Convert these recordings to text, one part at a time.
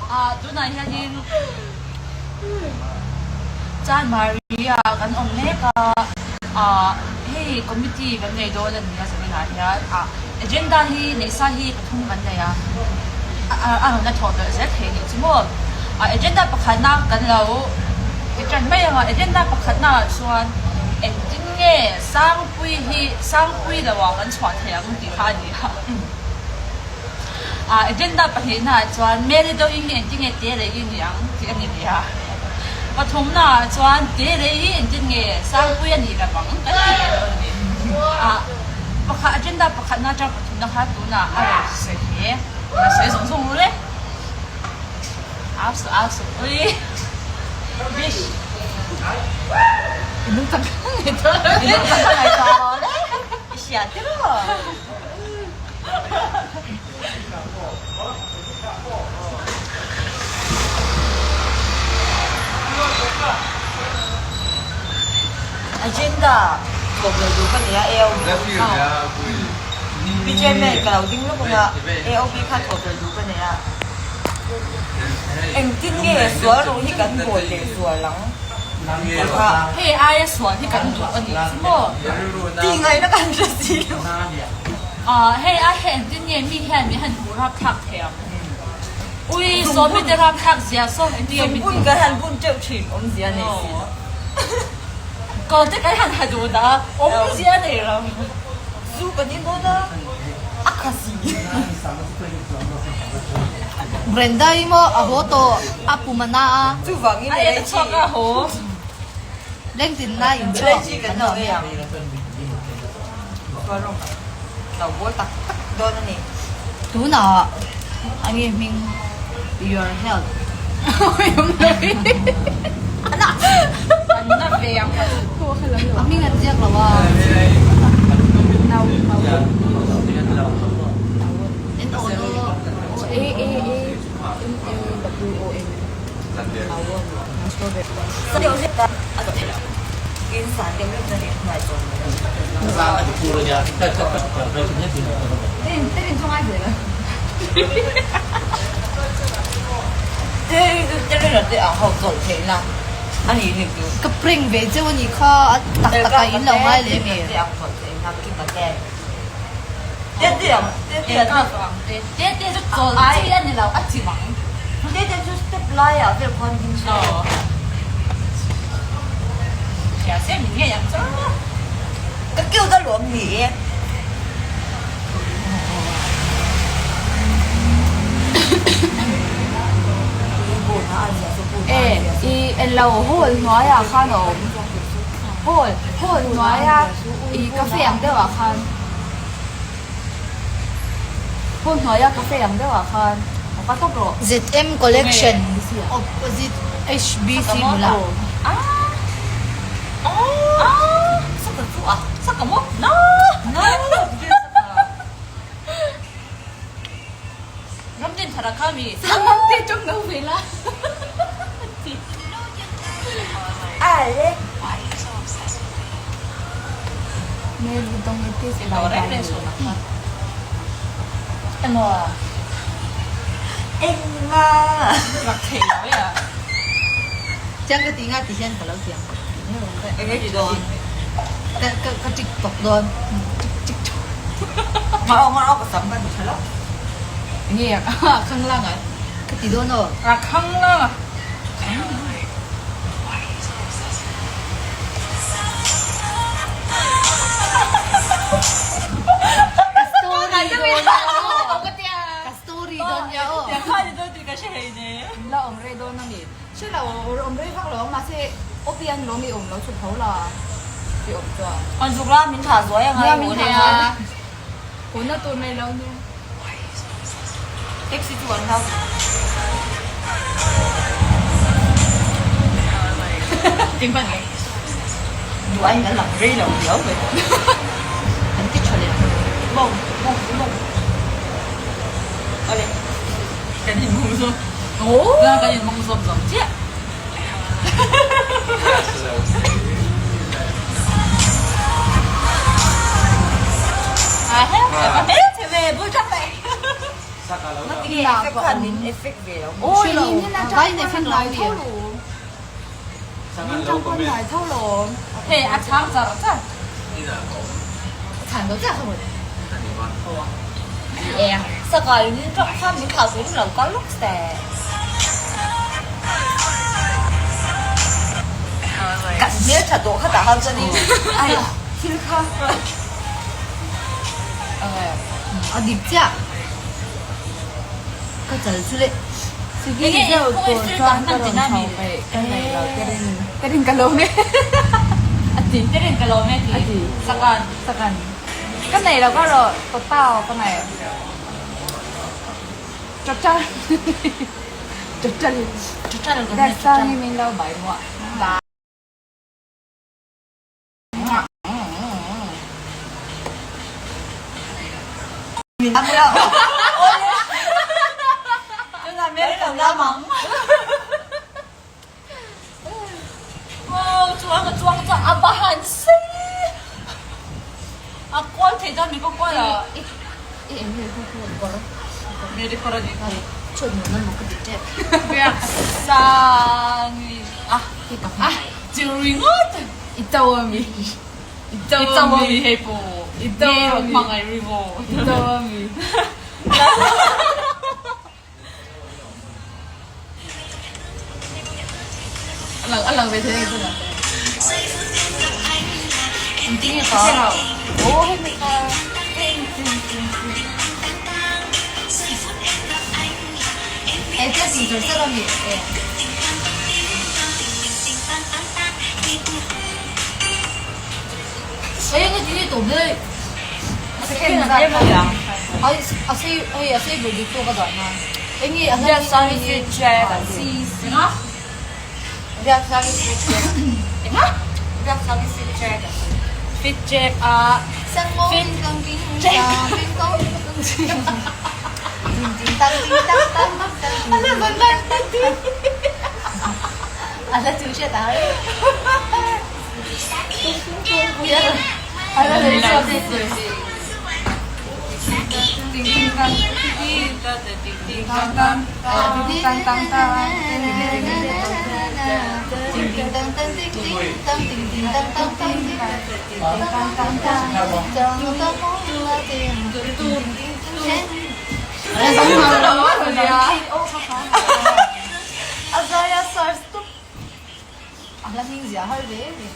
Ah tunah hianin Chanmari ah kan awm mek a, ah hei committee kan nei dawn a ni a zaninah hian ah agenda hi neihsa hi pathum kan nei a, a rawn la thawh belh zel thei nih chu maw. Ah agenda pakhatna kan lo ti tan mai ang a, agenda pakhatna ah chuan engtin nge Sangpui hi Sangpui lo ah kan chhuah thei ang tih kha a ni a. Agenda pahnihnaah chuan Mary Dohi hi engtin nge te lei i ni ang tih a ni leh a. Pathumnaah chuan te lei hi engtin nge Sangpui a nih lo ang kan ti leh dawn a ni. Pakhat agenda pakhatna atang pathumna kha tunah a rawn sawi hle. A sawi zawng zawng rul e. Au suh au suh ui. Bish. I nung tak ngaihtuah I nung tak ngaihtuah rawh le. I hria tiraw? Agenda kawp lo duh ka nia AOB Pi Chairman ka lo ding lawk ang a AOB kha thawp lo duh ka nei a engtin nge sual ruh hi kan bawl leh zual ang tih kha Hei aia sual hi kan duh a nih chu maw? Tih ngaihna kan hre si lo. Ahh hei a heng tin nge mi hian min han hmuh rapthlak thei ang. Ui sawmi te rapthlak zia saw engtin nge mi Bun kan han bun teuh thin awmzia nei si lo. Kawr te kan han ha duh dah a awmzia nei lo. Zu kan in dawn a a kha si. Brenda i maw a haw tawh a pum a na a. Chuvangin A en chhuak a haw. Lengtin na in chhuak. Lei chi kan lo ei ang. Chuan rawng lo bawl tak tak dawn a ni. Tunah a nge hming your health. An na ve ang. A hming an ziak lo a. N O N O A A A N A W O N Ka prank ve cheu a nih kha a tak tak ah in lo ngai leh mi. Hall hnuaiah khan a awm hall hall hnuaia ih cafe ang deuhah khan hall hnuaia cafe ang deuhah khan a va tawp rawh. ZM Collection opposite HBC bulah. Chiang ka ti nga ti hian ka lo ti ang. Ka ka ka tik tok dawn. Tik tik tok. Nge a khanglang a. Ka ti dawn aw. A khanglang a. Ka story dawn nia aw. Ka story dawn nia aw. La awm rei dawn a mi. Hre lo awm rei vak lo ang mahse opian lawm i awm lo chhuk tho la i awm chuan. An zuk la min thah zuai ang a i awm nia. Hawn na tur nei lo nia. Taxi chu an hau. Duh aiin an lang rei lo riau mai. An ti tha leh. Mawng mawng mawng. Awle. Kan in mawng zawm. Oh. Kan in mawng zawm zawm chiah. Ngatinge effect khan min effect ve lo maw? Awi nin atang khan nai tho lawm. Nin tang khan nai tho lawm. Hei a chhang char char. Chhan lo chiah kha maw. Saka in tang khan min thlah tur in lo kal lawk se. Kan hmeltha tawh kha tah khan chuan in ai thil kha. A dik chiah. Ka chal chu le. Sigi deuh tur chuan ka rawn chho peih ka nei lo Terin Terin ka lawm e a ti. Terin ka lawm e a ti. Sakan. Sakan. Ka nei lo ka rawh tawtao ka nei. Chawchal. Chawchal. Chawchal. Biaksang hi min lo bai muah. I to a mi? I to a mi? Hei pawh. I to a mi? Hmangaih ringaw. I to a mi? A lang a lang ve thei ang chu. Engtin nge ka? Aw hei mi ka. Ê chiah tih tur char a mi? Ê. Ê nga ti nge tawp daih. Second zat kha. Ai a sei hei a sei ber dik tawk a dah nan. Eng nge a hla Biaksang i fit check an ti. Enga? Biaksang i fit check. Enga? Biaksang i fit check an ti. Fit check a. Sang mo Fit king king check. king kong ting ting tang ting tang tang tang ting Ala ban ban tan ti. Ala chu hriat a har. Ala lei chuak Ting ting tang Ting tang ting ting tang tang tang tang tang. Ting ting tang tang ting ting tang ting ting tang tang tang ting tang tang tang tang tang tang ting ting ting ting. Azaya sar stup. A hla hming zia har ve ve.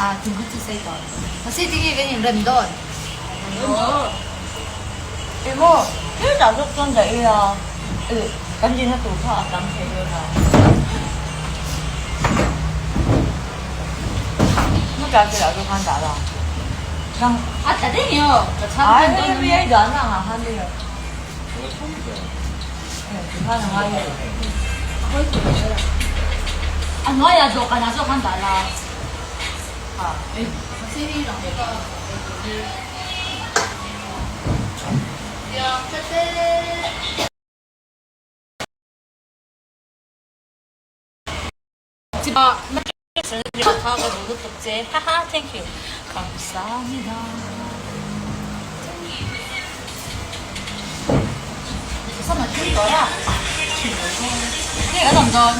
À, thing kha chu sei tawh. Mahse tinge kan inrem dawn? Ih maw, thil dah zawk chuan dah ila, ih kan dinna tur kha a tam thei dawn a. Hmasa te lah zawk khan dah la. Nang. A tla daih aw, ka chhang Ai dawn hei hei dahna ang ah khan hei. Tikhan a ngai hei. A hnuaiah dawhkanah zawk khan dah la. Mahse hei rang ve ka ei tur hi. Thank you. 감사합니다. Sama tui tawh la. Hei an awm dawn.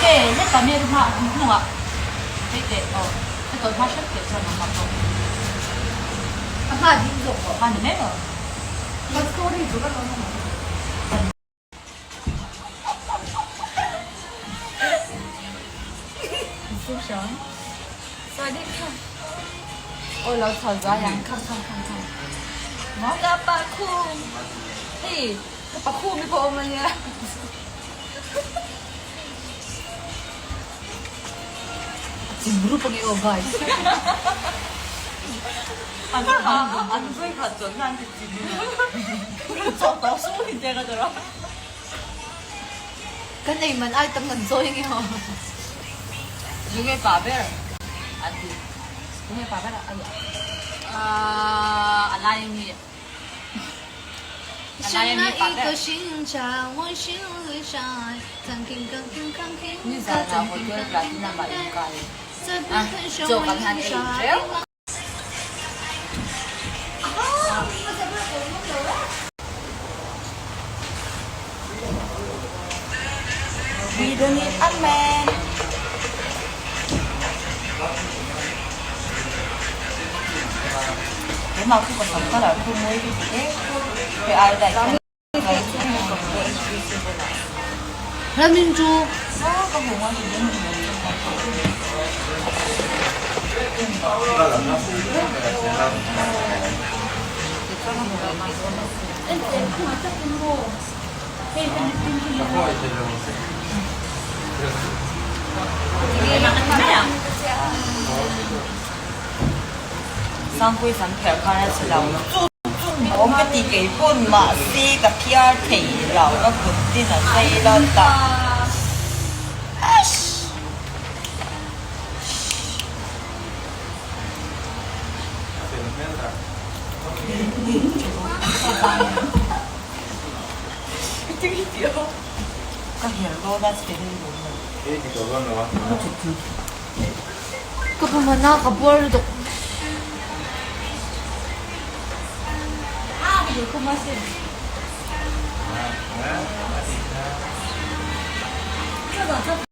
Hei hetah mi hma hnungah hei teh aw hetawh hma hrep teh chuan a hma pawh A hma ding zawk pawh a ni mai lo. Ka story chu ka lo hmu. Aw lo chho zuai ang. Kham kham kham kham. Ka pa khum. Hei. Ka pakhum hi pawh awm ania. Chim rup ange aw guys. An an vawi khat chuan nan ti chim chaw tawh su hi te ka tawrh a. Kan ei man ai tam kan chawi ange aw. Tunge pa ber an ti. Tunge pa ber a A lai ami. Nizanah hotel Platinum ah in kai a, chaw kan han ei teuh. We don't need a man. Keimah khu ka sam colour khu mawi ka ti e hei ai daih hian ka HBC bulah. Ramin chu. Ah ka hmu ngai tih dawn Sangpui sam pherh khan a chhe lo chu chu awm ka ti kei pawn mahse ka phiar thei lo ka kut tin a sei lo ta Ashh. Ka hel dawn a chhe rei lo maw. Ka pumana ka buar lutuk.